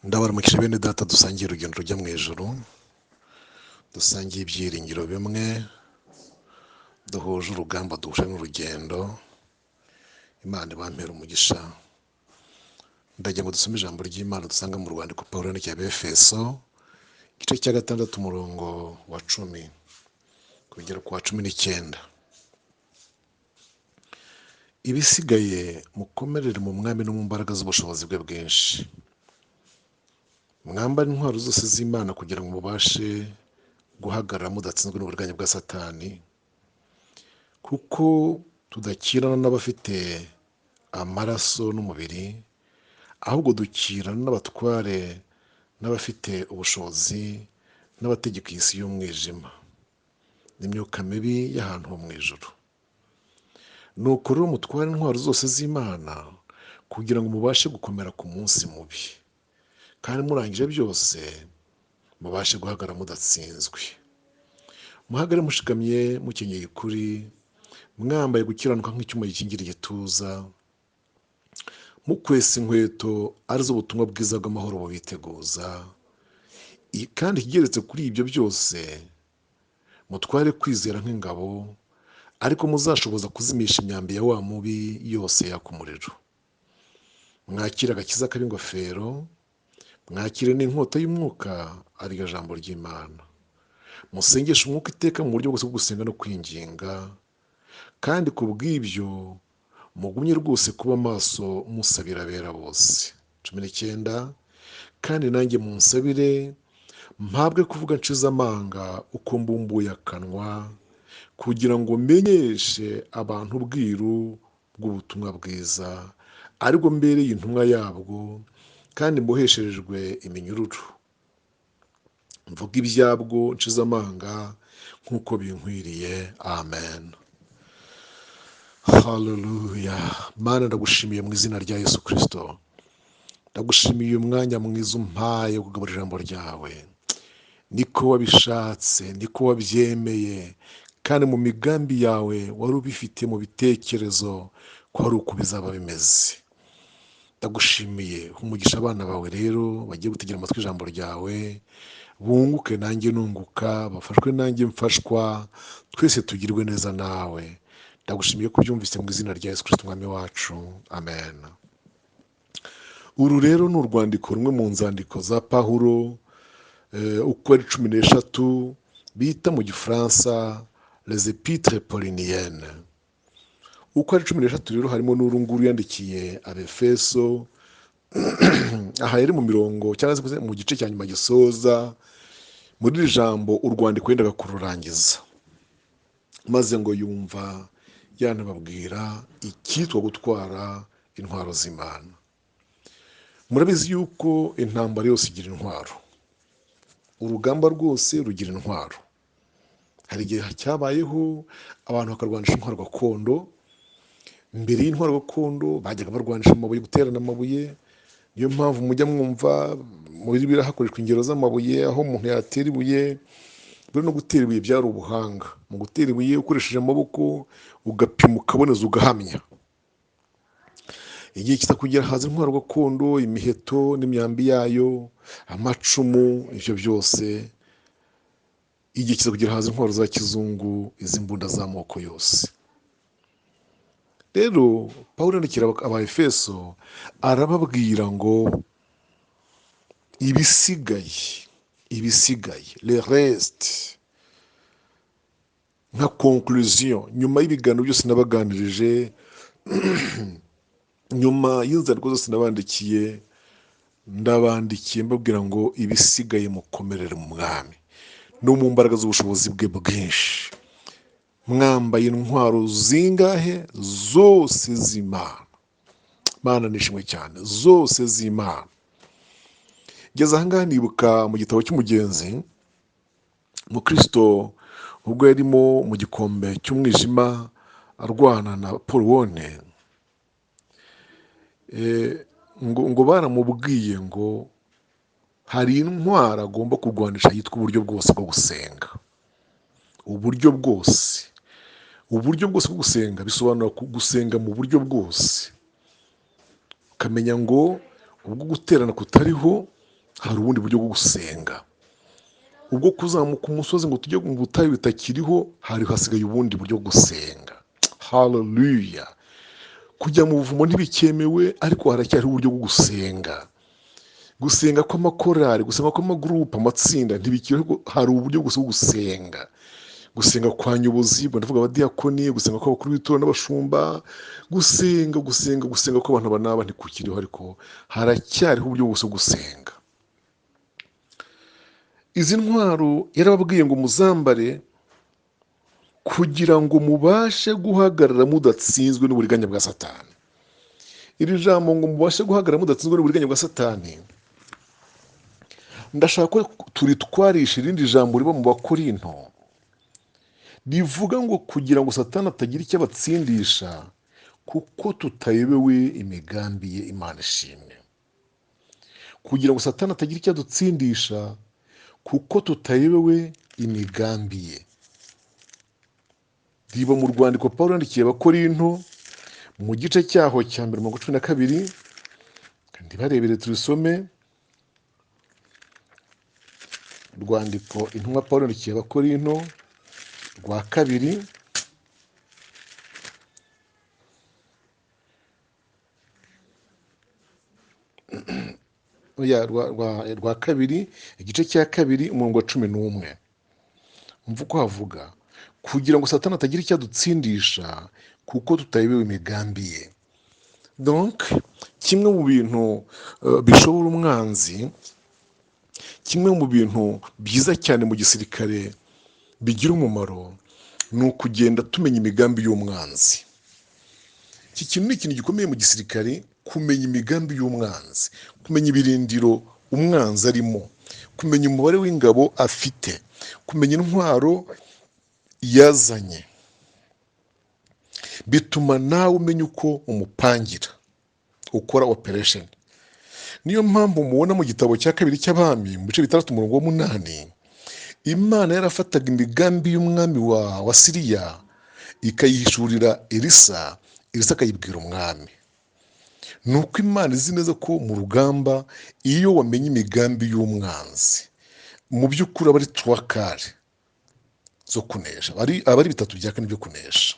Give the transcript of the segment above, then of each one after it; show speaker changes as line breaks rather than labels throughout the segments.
Ndabaramukije bene data, dusangiye urugendo rujya mu ijuru, dusangiye ibyiringiro bimwe, duhuje urugamba, duhuje n'urugendo. Imana ibampere umugisha. Ndagira ngo dusome ijambo ry'Imana dusanga mu rwandiko Pawulo yandikiye Abefeso, igice cya 6, umurongo wa 10 kugera ku wa 19. Ibisigaye mukomerere mu mwami no mu mbaraga z'ubushobozi bwe bwinshi, mwambare intwaro zose z'Imana kugira ngo mubashe guhagarara mudatsinzwe n'uburiganya bwa Satani, kuko tudakirana n'abafite amaraso n'umubiri, ahubwo dukirana n'abatware n'abafite ubushobozi n'abategeka iyi si y'umwijima n'imyuka mibi y'ahantu ho mu ijuru. Nuko rero mutware intwaro zose z'Imana kugira ngo mubashe gukomera ku munsi mubi, kandi murangije byose mubashe guhagarara mudatsinzwe. Muhagare mushikamye, mukenyeye ukuri, mwambaye gukiranuka nk'icyuma gikingira igituza, mukwesa inkweto arizo ubutumwa bwiza bw'amahoro bubiteguza. Kandi ikigeretse kuri ibyo byose, mutware kwizera nk'ingabo, ariko muzashoboza kuzimisha imyambi ya wa mubi yose yaka umuriro. Mwakire agakiza k'ingofero, mwakire n'inkota y'umwuka, ariyo jambo ry'Imana. Musengeshe umwuka iteka mu buryo bwose bwo gusenga no kwinginga, kandi ku bw'ibyo mugumye rwose kuba maso musabira abera bose. 19, kandi nanjye munsabire mpabwe kuvuga nshize amanga uko mbumbuye akanwa, kugira ngo menyeshe abantu ubwiru bw'ubutumwa bwiza, aribwo mbereye intumwa yabwo, kandi mbohesherejwe iminyururu. Mvuga ibyabwo nshize amanga nk'uko binkwiriye. Amen. Haleluya. Mana, ndagushimiye mu izina rya Yesu Kristo. Ndagushimiye uyu mwanya mwiza umpaye wo kugabura ijambo ryawe. Niko wabishatse, niko wabyemeye, kandi mu migambi yawe wari ubifite mu bitekerezo ko ari uko bizaba bimeze. Ndagushimiye, umugisha abana bawe rero bagiye gutegera amatwi ijambo ryawe, bunguke nanjye nunguka, bafashwe nanjye mfashwa, twese tugirwe neza nawe. Ndagushimiye ko ubyumvise mu izina rya Yesu Kristo Umwami wacu. Amen. Uru rero ni urwandiko rumwe mu nzandiko za Pawulo, uko ari 13, bita mu Gifaransa les épîtres pauliniennes. Uko ari 13 rero harimo n'uru nguru yandikiye Abefeso. Aha yari mu mirongo cyangwa se mu gice cya nyuma gisoza muri iri jambo, urwandiko yendaga kururangiza, maze ngo yumva yanababwira icyitwa gutwara intwaro z'Imana. Murabizi yuko intambara yose igira intwaro, urugamba rwose rugira intwaro. Hari igihe cyabayeho abantu bakarwanisha intwaro gakondo. Mbere y'intwaro gakondo bajyaga barwanisha amabuye, guterana amabuye. Niyo mpamvu mujya mwumva muri Bibiliya hakoreshwa ingero z'amabuye, aho umuntu yatera ibuye. Buriya no gutera ibuye byari ubuhanga. Mu gutera ibuye ukoresheje amaboko, ugapima, ukaboneza, ugahamya. Igihe kiza kugera haza intwaro gakondo, imiheto n'imyambi yayo, amacumu, ibyo byose. Igihe kiza kugera haza intwaro za kizungu, izi mbunda z'amoko yose. Rero Pawulo yandikira Abaefeso arababwira ngo ibisigaye, ibisigaye, le reste, nka conclusion nyuma y'ibiganiro byose nabaganirije, nyuma y'inzandiko zose nabandikiye, ndabandikiye mbabwira ngo ibisigaye mukomerere mu mwami no mu mbaraga z'ubushobozi bwe bwinshi, mwambaye intwaro zingahe? Zose z'Imana. Mana nishimwe cyane, zose z'Imana. Ngeze ahangaha nibuka mu gitabo cy'umugenzi, Mukristo ubwo yarimo mu gikombe cy'umwijima arwana na Paul Wone, ngo baramubwiye ngo Hari intwaro agomba kurwanisha yitwa uburyo bwose bwo gusenga. Uburyo bwose, uburyo bwose bwo gusenga bisobanura gusenga mu buryo bwose, ukamenya ngo ubwo guterana kutariho hari ubundi buryo bwo gusenga, ubwo kuzamuka umusozi ngo tujye mu butayu bitakiriho hari hasigaye ubundi buryo bwo gusenga. Haleluya! Kujya mu buvumo ntibikemewe, ariko haracyariho uburyo bwo gusenga. Gusenga kw'amakorari, gusenga kw'amagurupe, amatsinda ntibikiriho, hari uburyo gusa bwo gusenga. Gusenga kwa nyobozi, ubwo ndavuga abadiyakoni, gusenga kw'abakuru b'itorero n'abashumba, gusenga, gusenga, gusenga kw'abantu aba n'aba ntikukiriho, ariko haracyariho uburyo bwose bwo gusenga. Izi ntwaro yarababwiye ngo muzambare kugira ngo mubashe guhagarara mudatsinzwe n'uburiganya bwa Satani. Iri jambo ngo mubashe guhagarara mudatsinzwe n'uburiganya bwa Satani, ndashaka ko turitwarisha irindi jambo riba mu Bakorinto rivuga ngo kugira ngo Satani atagira icyo abatsindisha, kuko tutayobewe imigambi ye. Imana ishimwe. Kugira ngo Satani atagira icyo adutsindisha, kuko tutayobewe imigambi ye. Riba mu rwandiko Pawulo yandikiye Abakorinto mu gice cyaho cya mbere mirongo cumi na kabiri, ntibarebere turisome. Urwandiko intumwa Pawulo yandikiye Abakorinto rwa kabiri, oya, rwa kabiri, igice cya kabiri umurongo wa 11. Umva uko havuga, kugira ngo Satani atagira icyo adutsindisha, kuko tutayobewe imigambi ye. Donc kimwe mu bintu bishobora umwanzi, kimwe mu bintu byiza cyane mu gisirikare bigira umumaro, ni ukugenda tumenya imigambi y'umwanzi. Iki kintu ni ikintu gikomeye mu gisirikare, kumenya imigambi y'umwanzi, kumenya ibirindiro umwanzi arimo, kumenya umubare w'ingabo afite, kumenya intwaro yazanye. Bituma nawe umenya uko umupangira, ukora operation. Niyo mpamvu mubona mu gitabo cya kabiri cy'Abami mu bice bitandatu umurongo w'umunani, Imana yarafataga imigambi y'umwami wa Siriya ikayihishurira Elisa, Elisa akayibwira umwami. Ni uko Imana izi neza ko mu rugamba iyo wamenye imigambi y'umwanzi, mu by'ukuri aba ari tuwakare zo kunesha, aba ari bitatu bya kane byo kunesha.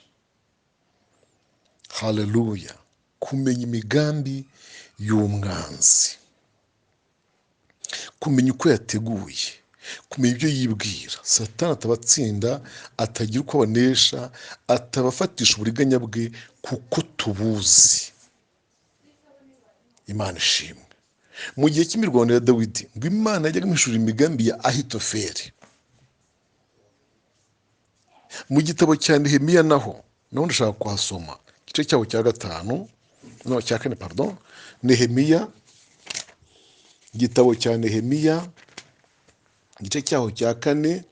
Haleluya! Kumenya imigambi y'umwanzi, kumenya uko yateguye, kumenya ibyo yibwira, Satani atabatsinda, atagira uko abanesha, atabafatisha uburiganya bwe, kuko tubuzi. Imana ishimwe. Mu gihe cy'imirwano ya Dawidi, ngo Imana yajyaga imuhishurira imigambi ya Ahitofeli. Mu gitabo cya Nehemiya naho ndashaka kuhasoma igice cyaho cya gatanu, no, cya kane, pardon, Nehemiya, igitabo cya Nehemiya igice cyaho cya kane,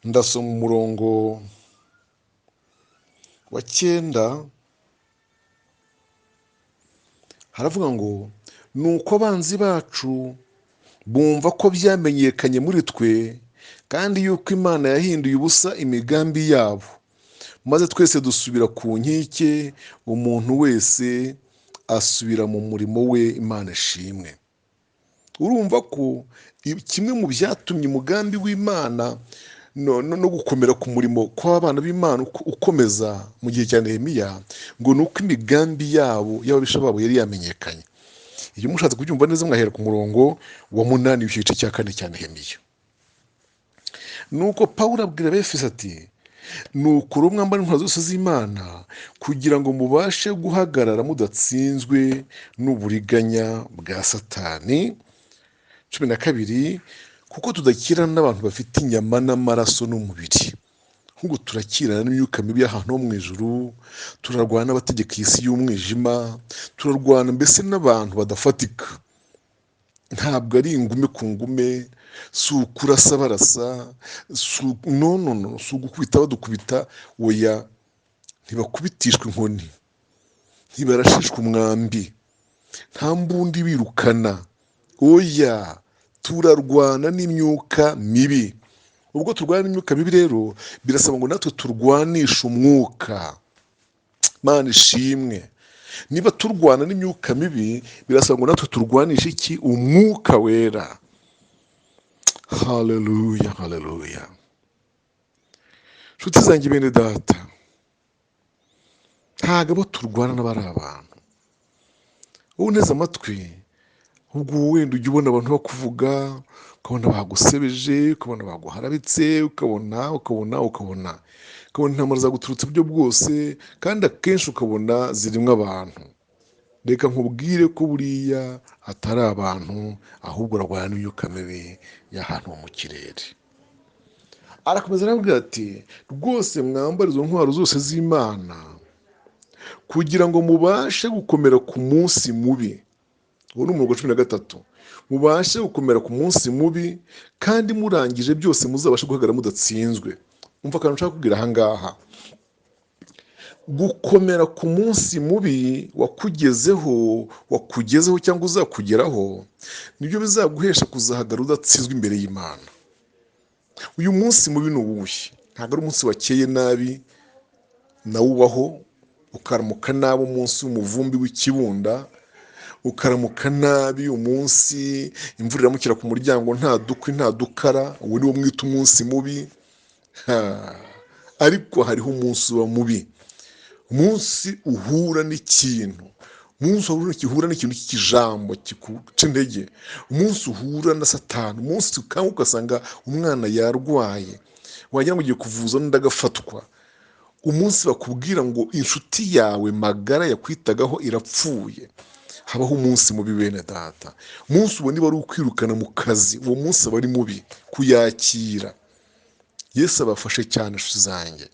ndasoma umurongo wa 9, haravuga ngo nuko abanzi bacu bumva ko byamenyekanye muri twe, kandi yuko Imana yahinduye ubusa imigambi yabo, maze twese dusubira ku nkike, umuntu wese asubira mu murimo we. Imana ishimwe. Urumva ko kimwe mu byatumye umugambi w'Imana no gukomera ku murimo kw'abana b'Imana ukomeza mu gihe cya Nehemiya, ngo ni uko imigambi yabo y'ababisha babo yari yamenyekanye. Iyo mushatse kubyumva neza mwahera ku murongo wa 8 w'icyo gice cya 4 cya Nehemiya. Nuko Pawulo abwira Abefeso ati, nuko rero mwambare intwaro zose z'Imana kugira ngo mubashe guhagarara mudatsinzwe n'uburiganya bwa Satani. 12, kuko tudakirana n'abantu bafite inyama n'amaraso n'umubiri, ahubwo turakirana n'imyuka mibi y'ahantu ho mu ijuru, turarwana n'abategeka iyi si y'umwijima, turarwana mbese n'abantu badafatika. Ntabwo ari ingume ku ngume, si ukurasa barasa, si u-, no, no, no, si ugukubita badukubita, oya, ntibakubitishwa inkoni, ntibarashishwa umwambi, nta mbundi birukana, oya, Turarwana n'imyuka mibi. Ubwo turwana n'imyuka mibi rero, birasaba ngo natwe turwanishe umwuka. Mana ishimwe. Niba turwana n'imyuka mibi, birasaba ngo natwe turwanishe iki? Umwuka wera. Haleluya, haleluya. Nshuti zanjye, bene data, ntabwo abo turwana n'aba ari abantu. Wowe unteze amatwi, ubwo wenda ujya ubona abantu bakuvuga, ukabona bagusebeje, ukabona baguharabitse, ukabona ukabona ukabona ukabona intambara zaguturutse uburyo bwose, kandi akenshi ukabona zirimo abantu. Reka nkubwire ko buriya atari abantu, ahubwo urarwana n'imyuka mibi y'ahantu ho mu kirere. Arakomeza arabwira ati rwose mwambare izo ntwaro zose z'Imana kugira ngo mubashe gukomera ku munsi mubi. Uwo ni umurongo wa 13. Mubashe gukomera ku munsi mubi, kandi murangije byose muzabashe guhagarara mudatsinzwe. Umva akantu nshaka kubwira aha ngaha. Gukomera ku munsi mubi wakugezeho cyangwa uzakugeraho, nibyo bizaguhesha kuzahagarara udatsinzwe imbere y'Imana. Uyu munsi mubi ni uwuhe? Ntabwo ari umunsi wakeye nabi, nawe ubaho, ukaramuka nabi umunsi w'umuvumbi w'ikibunda, ukaramuka nabi umunsi imvura iramukira ku muryango nta dukwi nta dukara, uwo ni wo mwita umunsi mubi. Ariko hariho umunsi uba mubi, umunsi uhura n'ikintu, umunsi uhura n'ikintu cy'ikijambo kikuca intege, umunsi uhura na Satani, umunsi ukanguka ugasanga umwana yarwaye, wagira ngo ugiye kuvuza n'undi agafatwa, umunsi bakubwira ngo inshuti yawe magara yakwitagaho irapfuye. Habaho umunsi mubi bene data, umunsi ubona niba ari ukwirukana mu kazi, uwo munsi aba ari mubi kuyakira. Yesu abafashe cyane inshuti zanjye.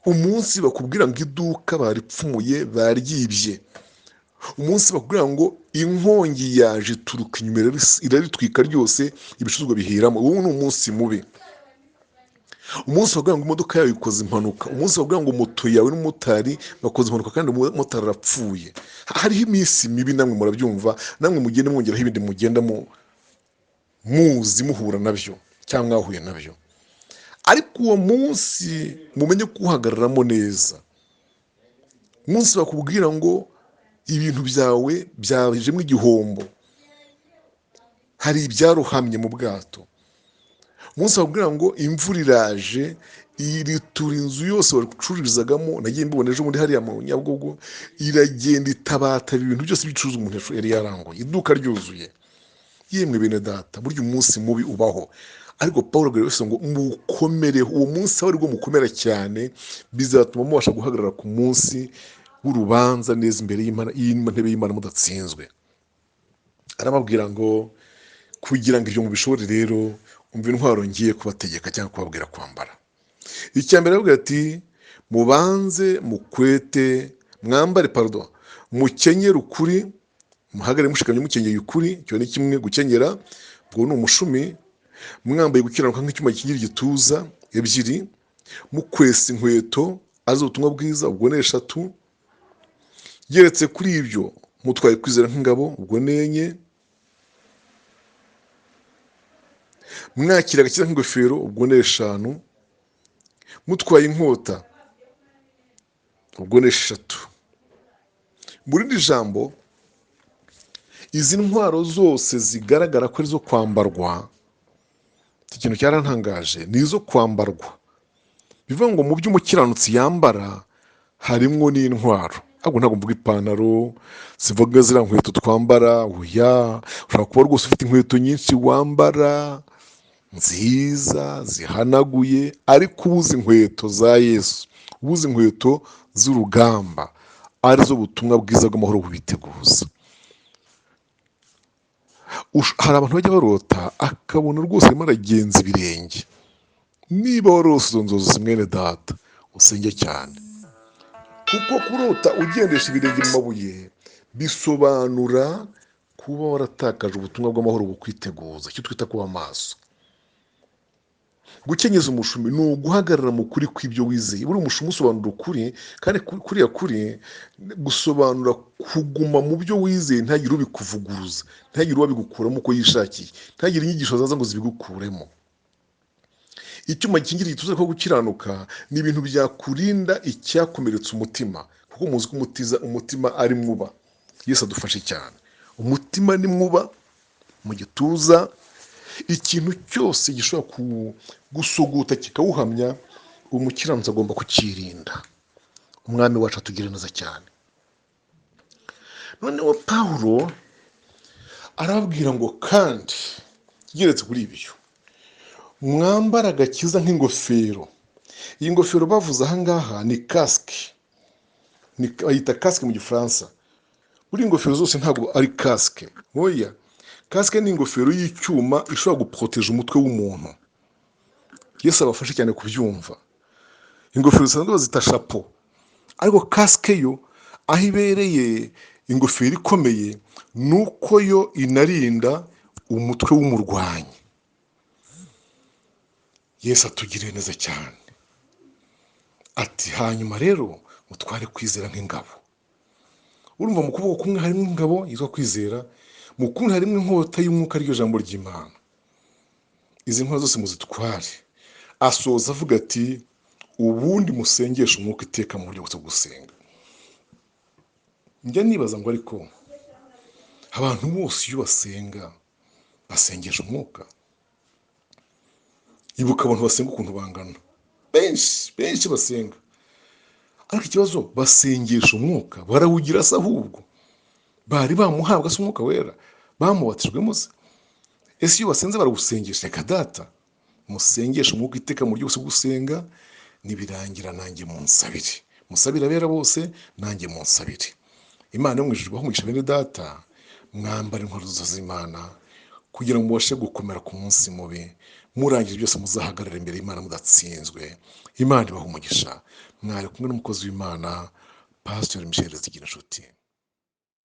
Umunsi bakubwira ngo iduka baripfumuye baryibye, umunsi bakubwira ngo inkongi yaje ituruka inyuma iraritwika ryose, ibicuruzwa bihiramo, uwo ni umunsi mubi. Umunsi bakubwira ngo imodoka yawe ikoze impanuka, umunsi bakubwira ngo moto yawe n'umumotari bakoze impanuka kandi umumotari arapfuye. Hariho iminsi mibi, namwe murabyumva, namwe mugende mwongeraho ibindi mugenda muzi muhura nabyo cyangwa mwahuye nabyo. Ariko uwo munsi mumenye kuwuhagararamo neza. Umunsi bakubwira ngo ibintu byawe byajemo igihombo, hari ibyarohamye mu bwato. Umunsi bakubwira ngo imvura iraje iritura inzu yose bacururizagamo, nagiye mbibona ejo bundi hariya mu Nyabugogo, iragenda itabataba ibintu byose by'ibicuruzwa umuntu yari yaranguye, iduka ryuzuye. Yemwe bene data, burya umunsi mubi ubaho. Ariko Paul abwira Efeso ngo mukomere, uwo munsi aho aribwo mukomera cyane, bizatuma mubasha guhagarara ku munsi w'urubanza neza imbere y'intebe y'Imana mudatsinzwe. Arababwira ngo kugira ngo ibyo mubishobore rero, umva intwaro ngiye kubategeka cyangwa kubabwira kwambara. Icya mbere aravuga ati mubanze mukwete, mwambare, pardon, mukenyere ukuri, muhagarare mushikamye mukenyeye ukuri. Icyo ni kimwe, gukenyera ubwo ni umushumi, mwambaye gukiranuka nk'icyuma kigira igituza, 2, mukwesa inkweto arizo ubutumwa bwiza, ubwo ni 3, geretse kuri ibyo mutwaye kwizera nk'ingabo, ubwo ni 4, mwakira agakiza nk'ingofero, ubwo ni 5, mutwaye inkota, ubwo ni 3. Mu rindi jambo, izi ntwaro zose zigaragara ko ari izo kwambarwa, iki kintu cyarantangaje, ni izo kwambarwa. Bivuga ngo mu byo umukiranutsi yambara harimwo n'intwaro. Ahubwo ntabwo mvuga ipantaro, sivuga ziriya nkweto twambara, oya, ushobora kuba rwose ufite inkweto nyinshi wambara nziza zihanaguye, ariko ubuze inkweto za Yesu, ubuze inkweto z'urugamba, arizo butumwa bwiza bw'amahoro bubiteguza. Hari abantu bajya barota akabona rwose arimo aragenza ibirenge. Niba warose izo nzozi mwene data, usenge cyane, kuko kurota ugendesha ibirenge mu mabuye bisobanura kuba waratakaje ubutumwa bw'amahoro bukwiteguza, icyo twita kuba maso. Gukenyeza umushumi ni uguhagarara mu kuri kw'ibyo wizeye. Buriya umushumi usobanura ukuri, kandi kuriya kuri gusobanura kuguma mu byo wizeye, ntagire ubikuvuguruza, ntagire uwabigukuramo uko yishakiye, ntagire inyigisho zaza ngo zibigukuremo. Icyuma gikingira igituza ko gukiranuka ni ibintu byakurinda icyakomeretsa umutima, kuko muzi ko umutima ari mwuba. Yesu adufashe cyane. Umutima ni mwuba mu gituza, ikintu cyose gishobora gusuguta kikawuhamya, umukiranutsi agomba kukirinda. Umwami wacu atugirira neza cyane. Noneho Pawulo arababwira ngo kandi geretse kuri ibyo, mwambara agakiza nk'ingofero. Iyi ngofero bavuze aha ngaha ni kasike, bayita kasike mu gifaransa. Buriya ingofero zose ntabwo ari kasike, oya. Kasike ni ingofero y'icyuma ishobora guporoteje umutwe w'umuntu. Yesu abafashe cyane kubyumva. Ingofero zisanzwe bazita shapo, ariko kasike yo aho ibereye ingofero ikomeye ni uko yo inarinda umutwe w'umurwanyi. Yesu atugiriye neza cyane. Ati hanyuma rero mutware kwizera nk'ingabo. Urumva mu kuboko kumwe harimo ingabo yitwa kwizera, mu kundi harimo inkota y'umwuka, ariryo jambo ry'Imana. Izi nkota zose muzitware. Asoza avuga ati ubundi musengeshe umwuka iteka mu buryo bwo gusenga. Njya nibaza ngo ariko abantu bose iyo basenga basengesha umwuka. Ibuka abantu basenga ukuntu bangana, benshi benshi basenga, ariko ikibazo basengesha umwuka barawugira se? Ahubwo bari bamuhabwa se umwuka wera? Bamubatijwemo se? Ese iyo basenze barawusengesha? Reka data, musengeshe umwuka iteka mu buryo bwose bwo gusenga, nibirangira nanjye munsabire, musabire abera bose, nanjye munsabire. Imana yo mu ijuru ibahe umugisha bene data, mwambare intwaro zose z'Imana kugira ngo mubashe gukomera ku munsi mubi, murangije byose muzahagarare imbere y'Imana mudatsinzwe. Imana ibahe umugisha. Mwari kumwe n'umukozi w'Imana Pastor Michel Zigirinshuti.